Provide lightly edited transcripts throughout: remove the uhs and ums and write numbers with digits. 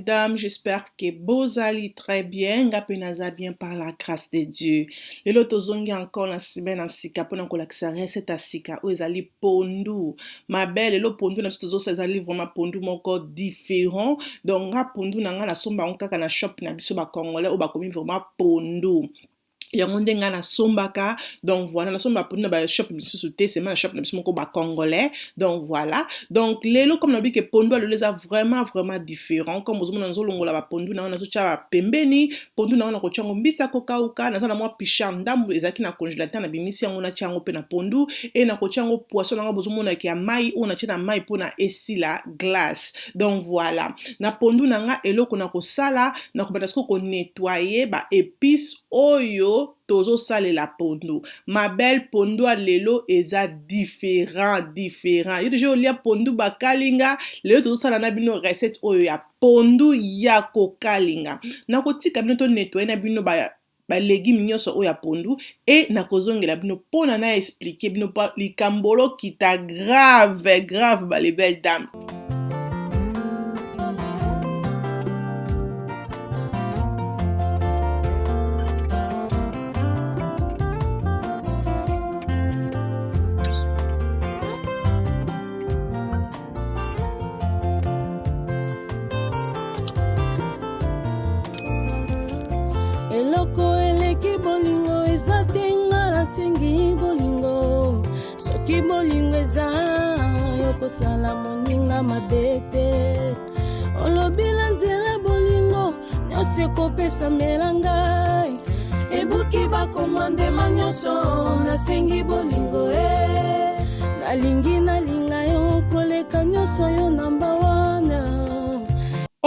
dames, j'espère que bozali très bien, nga pe naza bien par la grâce de Dieu. Lelo tozongi encore na semaine ya sika mpona kolakisa recette ya sika oyo ezali pondu. Ma belle, lelo pondu na biso tozosala ezali vraiment pondu moko différent. Donc nga pondu na nga nasomba yango kaka na shop na biso ba congolais oyo bakomi vraiment pondu. Yango nde ngai nasombaka. Donc voilà, nasomba pondu na bashop misusu te, sema na shop na biso moko bacongolais. Donc voilà, donc lelo comme nabi ke pondu ya lelo eza vraiment vraiment différent. Comme ozomona, nazolongola bapondu na ngai, nazotya pembeni pondu na ngai, nakotia yango mbisi ya kokauka. Naza na mwa pichard ndambu ezalaki na congélateur, nabimisi yango, natia yango mpe na pondu e nakotia yango poisson na ngai. Bozomonaki ya mai oyo natie na mai mpona esila glace. Donc voilà, na pondu na nga eloko na kosala, nakobanda sikoyo konettoyer ba épice oyo tozosalela pondu. Ma belle, pondu ya lelo eza différent différent. Yo deja olia pondu bakalinga, lelo tozosala na bino recette oyo ya pondu ya kokalinga. Nakotika bino tonettoyer na bino ba balégume nyonso oyo ya pondu e nakozongela bino mpona na expliquer bino mpo likambo olokita grave grave, bale belle dame. Eloko eleki bolingo eza te, nga nasengi bolingo. Soki bolingo eza, yo kosala moninga mabe te. Olobi na nzela bolingo nyonso ekopesamela ngai, ebuki bakomandema nyonso. Nasengi bolingo e, nalingi nalinga yo koleka nyonso, yo namba wana.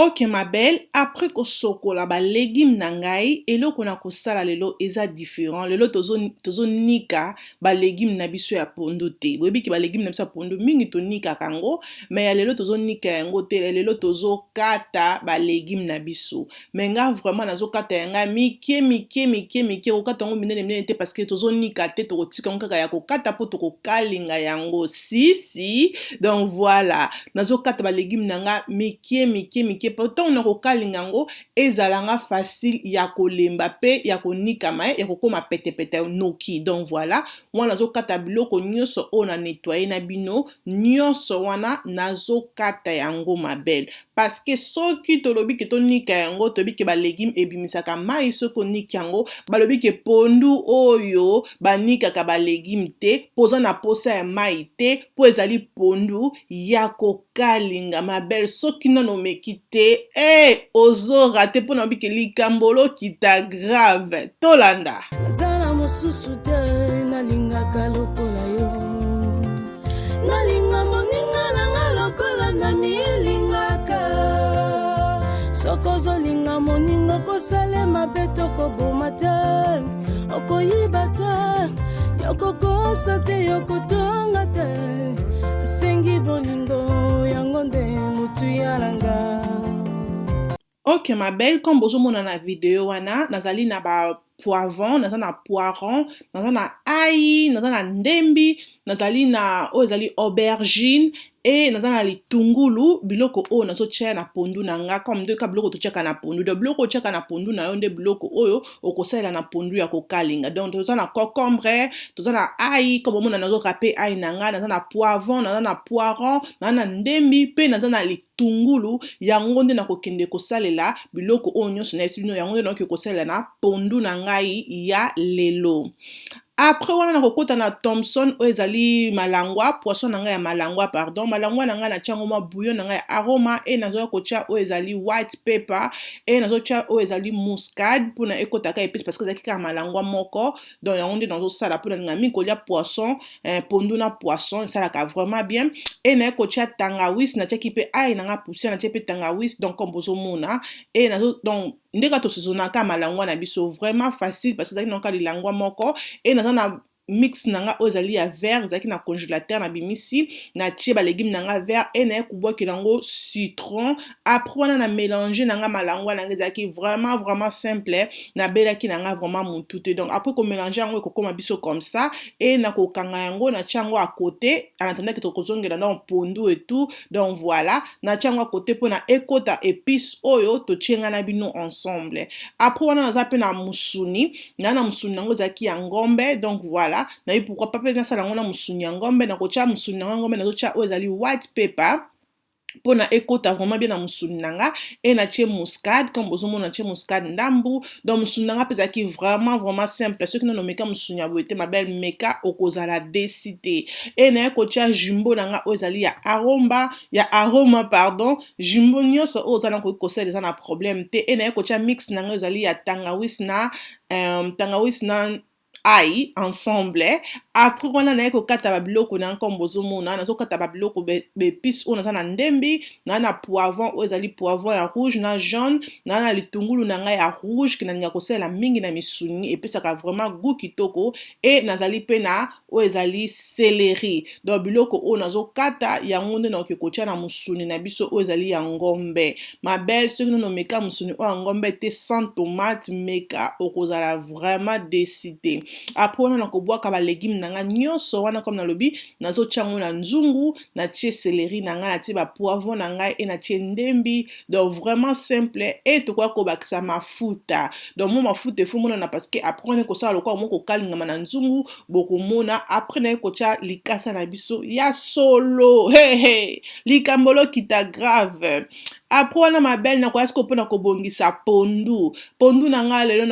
Ok ma belle, après kosokola balégume na ngai, eloko na kosala lelo eza différent. Lelo tozonika balégume na biso ya pondu te. Boyebi ke balégume na biso ya pondu mingi tonikaka yango, mais ya lelo tozonika yango te. Ya lelo tozokata balégume na biso, mais nga vraiment nazokata yanga mike mike mike mike. Kokata yango minene minene te parce que tozonika te, tokotika yango kaka ya kokata mpo tokokalinga yango. Si si, donc voilà, nazokata balégume na nga mike mike mike mpo ntongo na kokalinga yango ezalanga facile ya kolemba mpe ya konikama, ya kokóma petepete noki. Donc voilà, wana nazokata biloko nyonso oyo na nettoyer na bino nyonso wana, nazokata yango, ma belle, parce que soki tolobi ke tonika yango, toyebi ke balégume ebimisaka mai. Soki oniki yango, balobi ke pondu oyo banikaka balégume te mpo oza na posa ya mai te, mpo ezali pondu ya kokalinga. Ma belle, soki nano omeki te e, ozora te, mpo na lobi ke likambo olokita grave. Tolanda. Naza na mosusu te nalingaka lokola yo, nalinga moninga nanga lokola na milingaka. Soki ozolinga moninga, okosala mabe tokoboma te, okoyiba te, yokokosa te, yokotonga te. Esengi bolingo, yango nde motu ya nanga. Ok ma belle, comme bozomona na video wana, nazali na ba poivron, naza na poiron, naza na ail, naza na ndembi, nazali na oyo ezali aubergine e naza na litungulu. Biloko oyo nazotia na pondu na nga, comme nde ka biloko totiaka na pondu. Donc biloko otiaka na pondu na yo nde biloko oyo okosalela na pondu ya kokalinga. Donc toza na concombre, toza na ail, comme omona nazorâper ail na nga, naza na poivron, naza na poiron, naza na ndembi mpe naza na litungulu. Yango nde nakokende kosalela biloko oyo nyonso nayebisi bino, yango nde nakoki kosalela na pondu na ngai ya lelo. Après wana nakokɔta na thomson oyo ezali malangwa, poisson na ngai ya malangwa, pardon, malangwa na ngai. Natia yango mwa bouillon na ngai ya aroma e nazoya kotia oyo ezali white pepper e nazotia oyo ezali muscade mpona ekɔtaka épice, parce que ezalaki kaka malangwa moko. Donc yango nde nazosala mpona linga mingi kolia poisson, pondu na poisson esalaka vraiment bien. E naye kotia tangawis, natiaki mpe ail na nga poussière, natie mpe tangawis. Donc comme bozomona e nazo, donc ndenge tosezonaka malangwa na biso vraiment facile, parce que ezalaki noka lilangwa moko e naza na mix na nga oyo ezali ya vert, ezalaki na congélateur, nabimisi, natie balégume na nga vert e naye kobwakela yango citron. Après wana na mélange na nga malangwa na nga, ezalaki vraiment vraiment simple, nabelaki na nga vraiment motu te. Donc après komélange yango, ekokóma biso comme ça e nakokanga yango, natia yango à côté en attendant ke tokozongela donc pondu et tout. Donc voilà, natia yango à côté mpona ekota épice oyo totie nga na bino ensemble. Après wana naza mpe na musuni na musuni yango ezalaki ya ngombe. Donc voilà, nayebi pourquoi pas mpe nasala yango na musuni ya ngombe. Nakotia musuni na ngo ngombe, nazotia oyo ezali white pepper mpona ekota vraiment bien na mosuni na nga e natie muscade, comme bozomona, natie muscade ndambu. Donc mosuni na nga mpe ezalaki vraiment vraiment simple. Soki nano omeka mosuni ya boye te, ma belle, meka, okozala déçue te. E naye kotia jumbo na nga oyo ezali ya aromba, ya aroma, pardon. Jumbo nyonso oyo oza na koki kosala, eza na problème te. E naye kotia mix na nga oyo ezali ya tangawisi na tangawisi na ail ensemble. Après wana naye kokata babiloko na nkombo, bozomona nazokata babiloko baépice oyo. Naza na ndembi na poivron oyo ezali poivron ya rouge na jaune, na litungulu na ngai ya rouge ke nalinga kosalela mingi na misuni, epesaka vraiment goût kitoko. E nazali mpe na oyo ezali céleri. Donc biloko oyo nazokata yango nde nakoki kotia na mosuni na biso oyo ezali ya ngombe. Ma belle, soki nano omeka mosuni oyo ya ngombe te sans tomate, meka, okozala vraiment déçue te. Après wana nakobwaka balégume na nga nyonso wana. Comme nalobi, nazotia yango na nzungu, natie céleri na ngai, natie bapoivron na ngai e natie ndembi. Donc vraiment simple. E tokoka kobakisa mafuta, donc mo mafuta efo monana, parce que après wana ekosala lokola moko kokalingama na nzungu, bokomona. Après naye kotia likasa na biso ya solo. Hey, hey. Likambo lokita grave. Après wana, ma belle, nakoya sikoyo mpona kobongisa pondu. Pondu na ngai lelo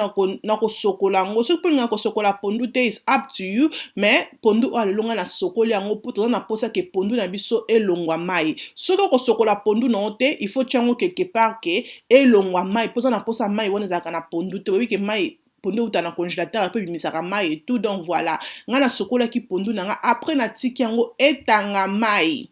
nakosokola yango. Soki mpo olinga kosokola pondu te, is up to you, mais pondu oyo lelo ngai nasokoli yango mpo toza na mposa ke pondu na biso elongwa mai. Soki okosokola pondu na yo te, il faut tia yango quelque part ke elongwa mai, mpo oza na mposa mai wana ezalaka na pondu te. Oyebi ke mai pondu euta na congélateur mpe ebimisaka mai et tout. Donc voilà, ngai nasokolaki pondu na ngai, après natiki yango etanga mai.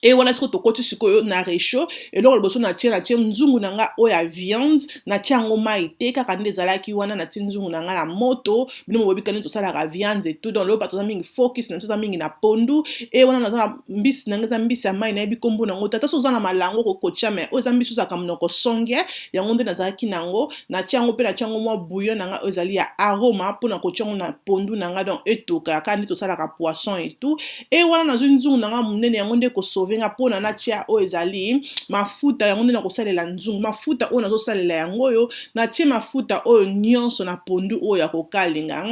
E wana sikoyo tokoti sikoyo na réchaud. Eloko liboso natie nzungu na nga oyo ya viande, natie yango mai te, kaka nde ezalaki wana. Natie nzungu na nga na moto. Bino moboyebi nde tosalaka viande et tout. Donc lelo bato toza mingi focus na biso eza mingi na pondu. E wana naza na mbisi na nga, eza mbisi ya mai, nayebi nkombo nango te. Ata so oza na malango, okokotia, mais oyo eza mbisi ozalaka monoko songe, yango nde nazalaki nango. Natie yango mpe natie yango mwa bouillon na nga oyo ezali ya aroma mpona kotia yango na pondu na nga. Donc etoka kaka nde tosalaka poisson et tout. E wana nazwi nzungu na nga monene, yango nde kosauve nga mpona natia oyo ezali mafuta. Yango nde nakosalela nzungu. Mafuta oyo nazosalela yango oyo, natie mafuta oyo nyonso na pondu oyo ya kokalinga.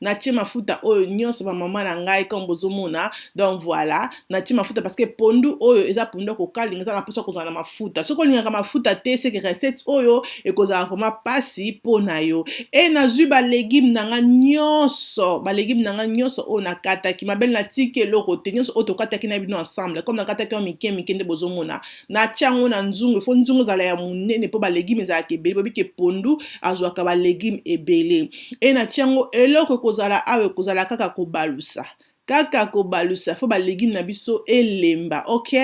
Natie mafuta oyo nyonso, bamama na ngai, comme bozomona. Donc voilà, natie mafuta parce que pondu oyo eza pondu ya kokalinga, eza na mposa kozala na mafuta. Soki olingaka mafuta te, seke recette oyo ekozala vraiment mpasi mpo na yo. E nazwi balégume na nga nyonso, balégume na nga nyonso oyo nakataki, ma belle, natiki eloko te, nyonso oyo tokataki na bino ensemble. Comme nakataki yango mike mike nde bozomona, natia yango na nzungu. Ifo nzungu ezala ya monene mpo balégume ezalaka ebele. Bobike pondu azwaka balégume ebele. E natia yango. Eloko ekozala awa, ekozala kaka kobalusa, kaka kobalusa, fo balégume na biso elemba. Ok,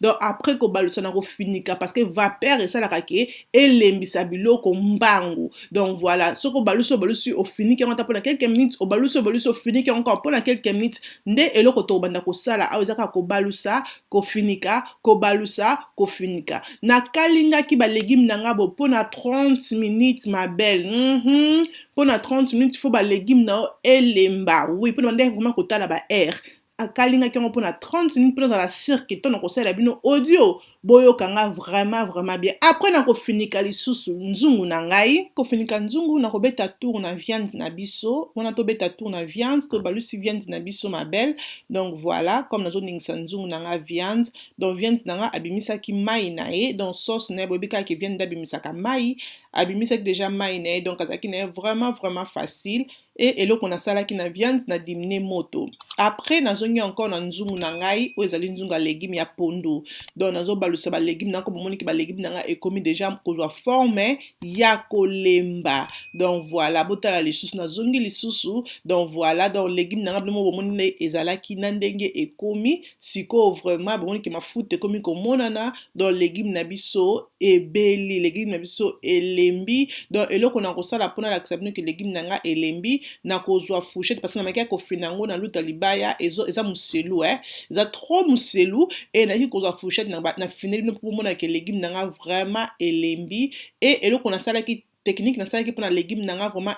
donc après kobalusa na kofinika, parce que vapeur esalaka ke elembisa biloko mbangu. Donc voilà, soki obalusi, obalusi, ofiniki yango ata mpona quelques minutes, obalusi, obalusi, ofiniki yango kaka mpona quelques minutes. Nde eloko tokobanda kosala awa eza kaka kobalusa, kofinika, kobalusa, kofinika. Nakalingaki balégume na nga bo mpona 30 minutes, ma belle. Mpona 30 minutes, fo balégume na yo elemba. Oui, mpona bande vraiment kotala ba air, akalingaki yango mpona 30 minutes mpona ozala sûr ke ntongo kosalela bino audio, boyokanga vraiment vraiment bien. Après nakofinika lisusu nzungu na ngai, kofinika nzungu, nakobeta tour na viande na biso wana. Tobeta tour na viande, tobalusi viande na biso, ma belle. Donc voilà, comme nazoningisa nzungu na nga viande, donc viande na nga abimisaki mai na ye, donc sauce na ye. Boyebi kaka viande abimisaka mai, abimisaki déjà mai na ye, donc azalaki na ye vraiment vraiment facile. E eloko nasalaki na viande, na diminuer moto. Après nazongi encore na nzungu na ngai oyo ezali nzungu ya légume ya pondu. Donc nazobalusa. Nazobalusa balégume na nga, bomoni ke balégume na nga ekomi déjà kozwa forme ya kolemba. Donc voilà, botala lisusu, nazongi lisusu. Donc voilà, donc légume na nga, bino bomoni nde ezalaki na ndenge ekomi sikoyo. Vraiment, bomoni ke mafuta ekomi komonana. Donc légume na biso ebeli, légume na biso elembi. Donc eloko na kosala mpona alakisa bino ke légume na nga elembi, nakozwa fourchette, parce que nameki ya kofina yango na luta libaya, eza moselu, eza trop moselu. E nayaki kozwa fourchette, nafineli bino mpo bomona ke légume na nga vraiment elembi. E eloko nasalaki, technique nasalaki mpona légume na nga vraiment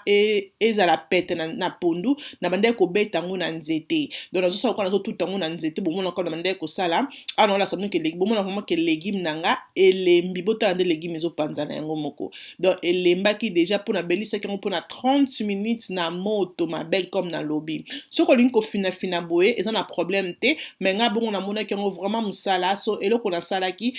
ezala pete na pondu, na bandaki kobeta yango na nzete. Donc nazosala lokola nazotuta yango na nzete. Bomona kaka na bandaki kosala awa, naolakisa bino ke bomona vraiment ke légume na nga elembi. Botala nde légume ezopanzana yango moko. Donc elembaki déjà mpo nabelisaki yango mpona 30 minutes na moto. Ma belle, comme nalobi, soki olingi kofinafina boye, eza na problème te, mais nga bongo namonaki yango vraiment mosala. So eloko nasalaki,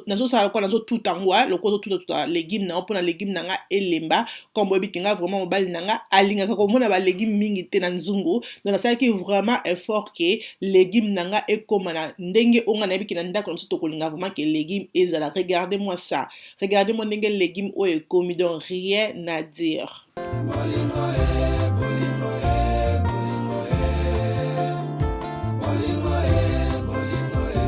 nazosala lokola nazotuta yango, lokola ozotutatuta légume na yo, mpona légume na nga elemba. Comme boyebi ke nga vraiment, mobali na nga alingaka komona balégume mingi te na nzungu, donc nasalaki vraiment effort ke légume na nga ekóma na ndenge oyo nga nayebi ke na ndako na biso tokolinga vraiment ke légume ezala. Regardez moi ça, regardez moi ndenge légume oyo ekomi. Donc rien à dire. Bolingo e, bolingo e, bolingo e, bolingo e, bolingo e, bolingo e.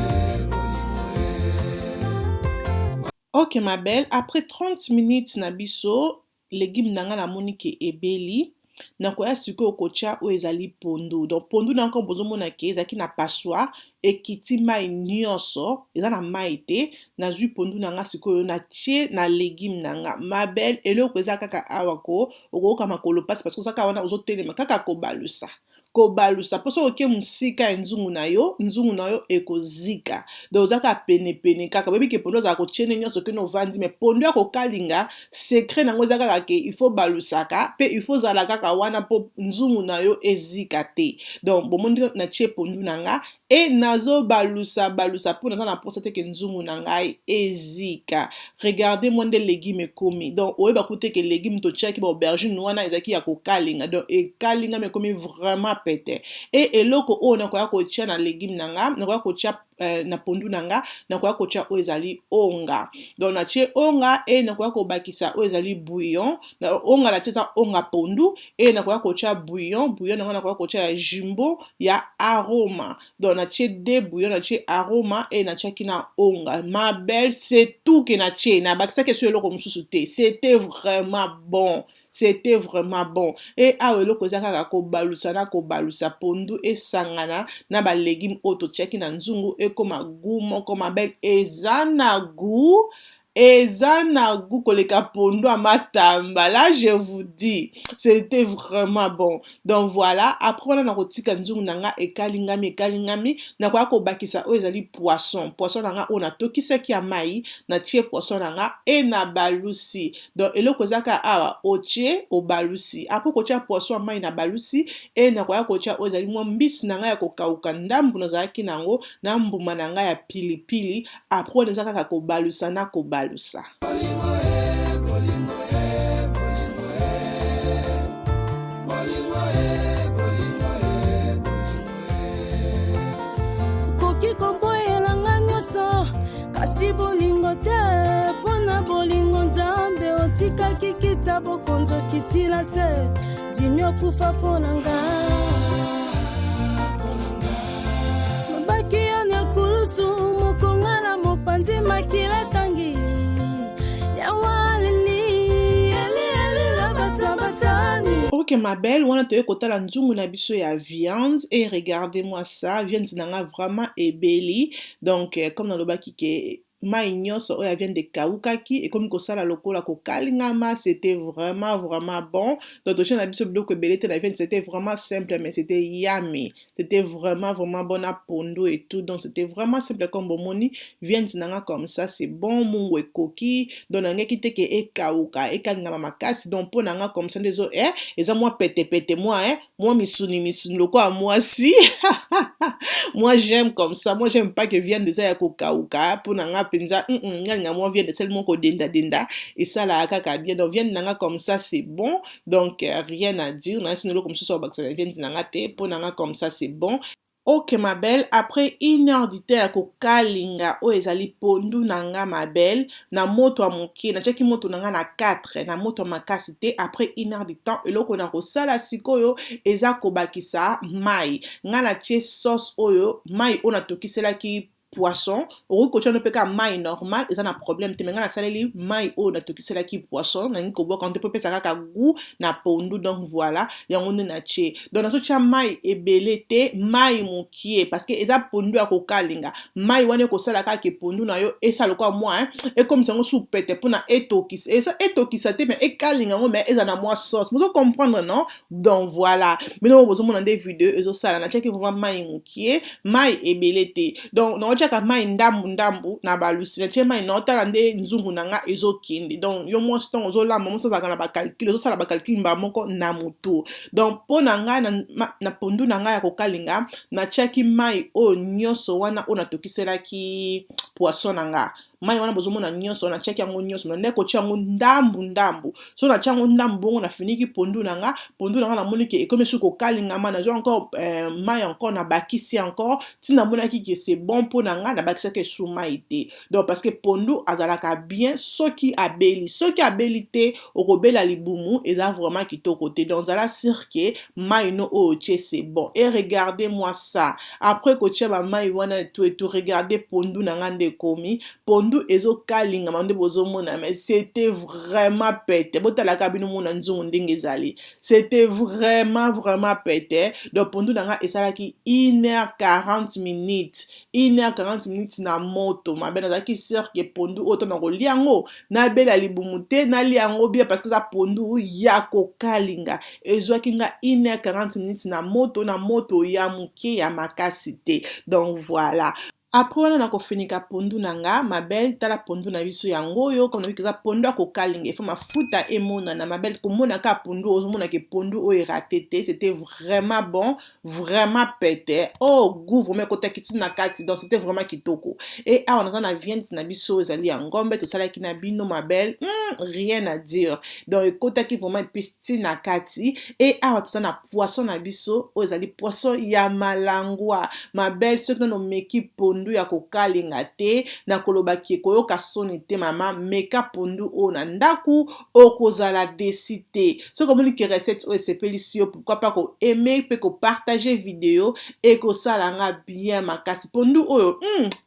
Ok, ma belle, après 30 minutes na biso, légume na nga namoni ke ebeli. Nakoya sikoyo kotia oyo ezali pondu. Donc pondu na yango, bozomona ke ezalaki na passoire, ekiti mai nyonso, eza na mai te. Nazwi pondu na nga sikoyo, natie na légume na nga. Ma belle, eloko eza kaka awa ko okoyoka makolo mpasi, parce que oza kaka wana, ozotelema kaka kobalusa, kobalusa, mpo soki oke mosika ya nzungu na yo, nzungu na yo ekozika. Donc oza kaka penepene kaka. Boyebi ke pondu azala kotiene nyonso okende ovandi, mais pondu ya kokalinga, secret nango eza kaka ke il faut balusaka mpe il faut ozala kaka wana mpo nzungu na yo ezika te. Donc bomoni, natie pondu na nga e nazobalusa balusa mpo naza na mposa te ke nzungu na ngai ezika. Regardez moi nde légume ekomi. Donc oyeba ku te ke légume totiaki baaubergine wana ezalaki ya kokalinga. Donc ekalingami, ekomi vraiment pete. E eloko oyo nakoya kotia na légume na nga, nakoya kotia na pondu na nga, nakoya kotia oyo ezali onga. Donc natie onga e nakoya kobakisa oyo ezali bouillon. Onga natie eza onga pondu. E nakoya kotia bouillon, bouillon nango nakoya kotia ya Jumbo ya Aroma. Donc natie de bouillon, natie Aroma e natiaki na onga. Ma belle, c'est tout ke natie, nabakisaki eso eloko mosusu te. C'était vraiment bon, c'était vraiment bon. E awa eloko eza kaka kobalusa na kobalusa pondu esangana na balégume oyo totiaki na nzungu, ekóma goût moko. Ma belle, eza na goût, eza na goût koleka pondu ya matamba. Là, je vous dis, c'était vraiment bon. Donc voilà, après wana nakotika nzungu na nga ekalingami, ekalingami. Nakoya kobakisa oyo ezali poisson, poisson na nga oyo natokisaki ya mai. Natie poisson na nga e na balusi. Donc eloko eza kaka awa, otie, obalusi. Après kotia poisson ya mai na balusi, e nakoya kotia oyo ezali mwa mbisi na ngai ya kokauka, ndambu nazalaki nango na mbuma na ngai ya pilipili. Après wana eza kaka kobalusa na kobalusa. Bolingo e, bolingo e, bolingo e, bolingo e, bolingo e, bolingo e. Okoki komboyelanga nyonso, kasi bolingo te. Mpo na bolingo Nzambe otikaki kita bokonzo kitila se ndimi okufa mpo na nga. Mabaki yo na ekulusu, mokonga na mopanzi, makila tangi yawaleli eli basabatani. Ok, ma belle, wana toye kotala nzungu na biso ya viande. Et regardez-moi ça, viande na nga vraiment ebeli. Donc comme nalobaki ke mai nyonso oyo ya viande ekawukaki, ekomi kosala lokola kokalingama. C'était vraiment vraiment bon. Donc totie na biso biloko ebele te na viande. C'était vraiment simple, mais c'était yummy, c'était vraiment vraiment bon na pondu et tout. Donc c'était vraiment simple. Comme bomoni viande na nga comme ça, c'est bon. Mungu ekoki. Donc nangeki te ke ekawuka, ekalingama makasi. Donc mpo na nga comme ça nde ezo eza mwa petepete, mwa mwa misuni misuni lokola mwasi. Moi, j'aime comme ça. Moi, j'aime pas que viande eza ya kokauka. Mpo na nga mpenza, nga linga mwa viande esali moko kodendadenda, esalaka kaka bien. Donc viande na nga comme ça, c'est bon. Donc rien à dire. Na sino eloko mosusu abakisa na viande na nga te. Mpo na nga comme ça, c'est bon. Ok ma belle, après une heure du temps ya kokalinga oyo ezali pondu na nga ma belle, na moto ya moke, natiaki moto na nga na 4, na moto ya makasi te. Après une heure du temps, eloko na kosala sikoyo eza kobakisa mai. Nga natie sauce oyo, mai oyo natokiselaki poisson. Okoki kotia no mpe kaka mai normal, eza na problème te, mais ngai nasaleli mai oyo natokiselaki poisson, nalingi kobwaka te mpo epesa kaka goût na pondu. Donc voilà, yango nde natie. Donc nazotia mai ebele te, mai mokie, parce que eza pondu ya kokalinga. Mai wana ekosala kaka ke pondu na yo esala lokola mwa ekomisa yango su pete mpona etokisa, etokisa te, mais ekalinga yango, mais eza na mwa sauce. Bozo comprendre, non? Donc voilà, bino bozomona nde video ezosala. Natiaki vraiment mai mokie, mai ebele te. Donc naotiaka mai ndambu ndambu na balusi, natie mai, naotala nde nzungu na nga ezokende. Donc yo mwasi, ntongo ozolamba, mwasi azalaka na bacalcul, ozosala bacalcul mbala moko na motu. Donc mpo na ngai, na pondu na ngai ya kokalinga, natiaki mai oyo nyonso wana oyo natokiselaki poisson na nga. Mai wana bozomona nyonso, natiaki yango nyonso. Na nde kotia yango ndambu ndambu. So natia yango ndambu bongo, nafiniki pondu na nga. Pondu na nga, namoni ke ekomi soki kokalingama, nazwi encore mai encore, nabakisi encore ntina namonaki ke c'est bon mpo na nga. Nabakisaki esu mai te. Donc parce que pondu azalaka bien soki abeli. Soki abeli te, okobela libumu, eza vraiment kitoko te. Donc zala sûr ke mai no oyo otie, c'est bon. Et regardez moi ça, après kotia bamai wana etu etu, regardez pondu na nga nde ekomi. Pondu ezokalingama nde bozomona, mais c'était vraiment pete. Botalaka bino mona nzungu ndenge ezali, c'était vraiment vraiment pete. Donc pondu na nga esalaki 1 heure 40 minutes, 1 heure 40 minutes na moto mabe. Nazalaki sûr ke pondu oyo, ntango kolia yango, nabela libumu te, nalia yango bien, parce que eza pondu ya kokalinga. Ezwaki nga 1 heure 40 minutes na moto, na moto ya moke, ya makasi te. Donc voilà, après wana na kofinika pondu na nga, ma belle, tala pondu na biso yango oyo. Comme eza pondu ya kokalinga, ifo mafuta emonana, ma belle. Komona kaka pondu, ozomonaka pondu oyo eraté te. C'était vraiment bon, vraiment pete. Oh, goût vraiment ekotaki ntina kati. Donc c'était vraiment kitoko. E awa naza na viande na biso, ezali ya ngombe tosalaki na bino, ma belle. Rien à dire. Donc ekotaki vraiment épice ntina kati. E awa toza na poisson na biso, oyo ezali poisson ya malangwa, ma belle. Soki nano omeki pondu ya kokalinga te, na kolobaki ekoyoka soni te. Mama, meka pondu oyo na ndaku, okozala déçue te. Soki omoni ke recette oyo esepelisi yo, pourquoi pas koaimer mpe kopartager video? Ekosala nga bien makasi. Pondu oyo,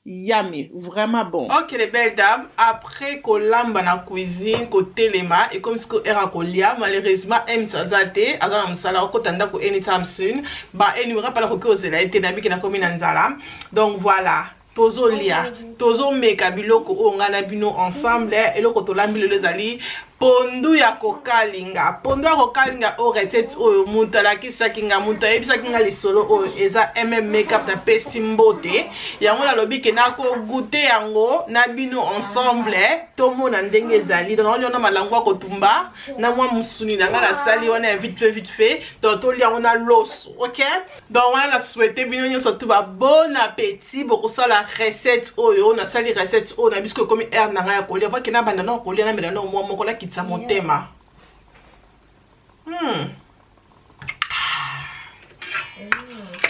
yummy, vraiment bon. Ok les belles dames, après kolamba na cuisine, kotelema, ekomi sikoyo heure ya kolia. Malheureusement Ems aza te, aza na mosala, okota ndako anytime soon. Ba anyway, mpala koki ozela ye te, nabiki nakomi na nzala. Donc voilà, tozolia, tozomeka biloko oyo ngai na bino ensemble. Eloko tolambi lelo ezali pondu ya kokalinga. Pondu ya kokalinga oyo, recette oyo, moto alakisaki nga, moto ayebisaki nga lisolo oyo eza Makeup. Napesi mbote. Yango nalobi ke nakogoûter yango na bino ensemble, tomona ndenge ezali. Donc naolia na malango ya kotumba na mwa mosuni na ngai nasali wana ya vite fait, vite fait. Donc tolia yango na loso. Ok, donc wana na souhaite bino nyonso tu ba bon appétit. Bokosala recette oyo nasali, recette oyo na biso. Ekomi heure na ngai ya kolia. Voke nabanda na kolia, namela na mwa moko, nakitisa motema.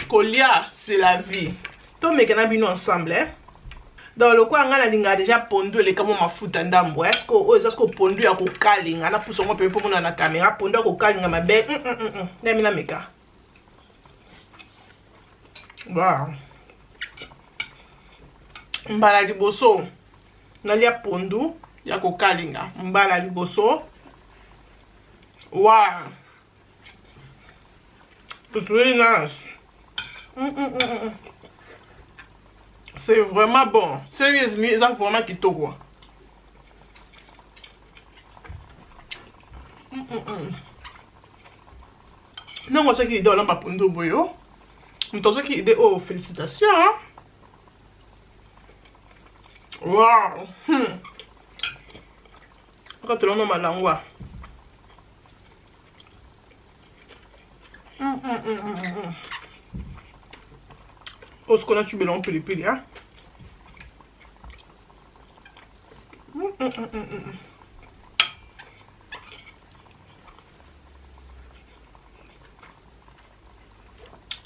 Kolia, c'est la vie. Tomeka na bino ensemble, eh? Donc lokola ngai nalingaka déjà pondu eleka mwa mafuta ndambo, est-ce oyo eza siko pondu ya kokalinga? Napusa ngo pembe mpo mona na caméra. Pondu ya kokalinga mabe, ndemi nameka. Wow, mbala liboso nalia pondu ya kokalinga, mbala liboso. Wow, it's really nice. C'est vraiment bon, seriously, eza vraiment kitoko. Ndenge soki idée olamba pondu boyo, moto azoki idée oyo, félicitation. Wow. Okatolano malangwa. Oyo sikoyo nacubela ngo pilipili.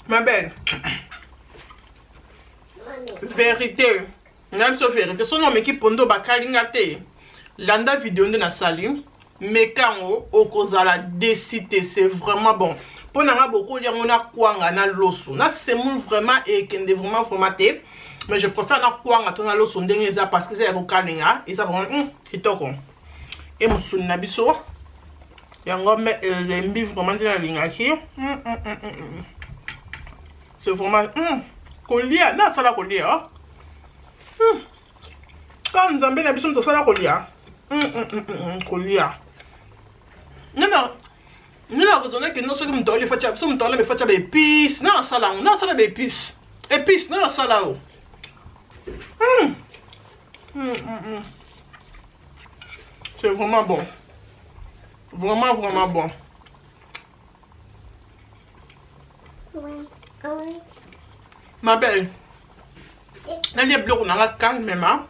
Ma belle. Vérité na biso, vérité, soki omeki pondo bakalinga te, landa video nde nasali, meka yango, okozala déçu te. C'est vraiment bon. Mpo na nga, bokolia yango na kwanga, na loso, na semoule, vraiment ekende vraiment vraiment te, mais je préfère na kwanga to na loso ndenge eza, parce que eza ya kokalinga, eza vraiment kitoko. E mosuni na biso yango me elembi vraiment nde nalingaki. C'est vraiment kolia nasala kolia kaka Nzambe na biso moto asala kolia kolia. Nena nena raisonne ke no, soki moto aoli fatia, so moto alamba efatia baépice, na asala yango, na asala baépice, épice na asala yo. C'est vraiment bon, vraiment vraiment bon. Ma belle, nalia biloko na nga calmement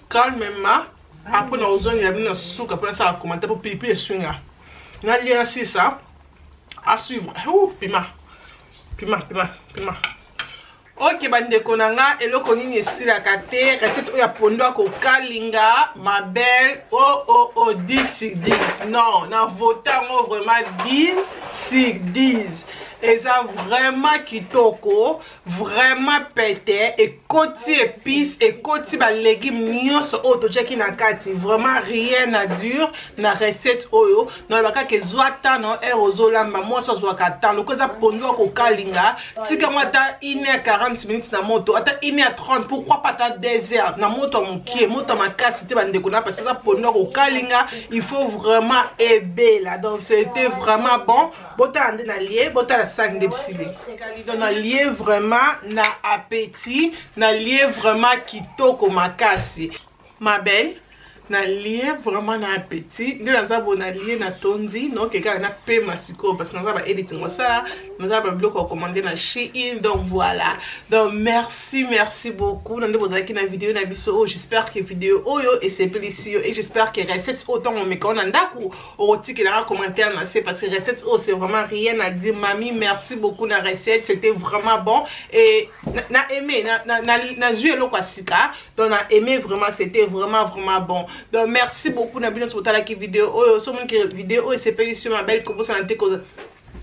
calmement, après na ozongela bino na suka mpo nasala commentaire, mpo pilipili eswinga. Nalia na sisa. À suivre. Ouh, pima pima pima pima. Ok, bandeko na nga, eloko nini esilaka te? Recette oyo ya pondo ya kokalinga, ma belle, oh oh oh, 10 sur 10. Non, na vote yango vraiment 10 sur 10. Eza vraiment kitoko, vraiment pete, ekoti épice, ekoti balégume nyonso oyo totiaki na kati. Vraiment rien à dire na recette oyo. Naloba kaka, ezwa tano heure ozolamba. Mwasi azwaka temps. Loko eza pondu ya kokalinga, tika ngo ata 1 heure 40 minutes na moto, ata 1 heure 30, pourquoi pas ata 2 heures na moto ya mokie, moto ya makasi te, bandeko na, parce que eza pondu ya kokalinga, il faut vraiment ebela. Donc c'était vraiment bon. Botala nde nalie, botala sani nde bisili. Donc nalie vraiment na appétit, nalie vraiment kitoko makasi. Ma belle, nalie vraiment na appétit nde naza bo, nalie na tondi. Noke kaka napema sikoyo, parce que naza ba editing osala, naza babiloko ya commande na Shein. Donc voilà, donc merci, merci beaucoup na nde bozalaki na video na biso oyo. J'espère que video oyo esepelisi yo et j'espère que recette oyo, ntango omeka na ndako, okotikelaka commentaire na se, parce que recette oyo, c'est vraiment rien à dire. Mami, merci beaucoup na recette, c'était vraiment bon et na aimé, nazwi eloko ya sika. Donc na aimé vraiment, c'était vraiment vraiment bon. Donc merci beaucoup na bino botalaki video oyo. So moniki video oyo esepelisi yo, ma belle, kobosana te,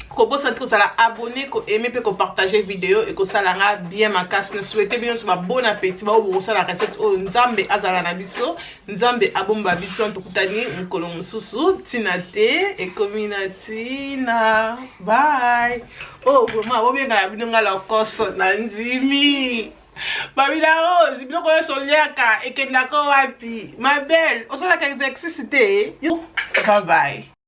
kobosana te kozala abonné, koaime mpe kopartage video, ekosala nga bien makasi. Na souhaite bino nyonso babon appétit. Bao bokosala recette oyo, Nzambe azala na biso, Nzambe abomba biso. Tokutani mokolo mosusu. Ntina te ekomi na ntina. Bye. Oh, vraiment bobengana bino nga lokoso na ndimi babila rose. Biloko nyonso oliaka ekendaka wapi? Ma belle, osalaka exercice te? Bye bye.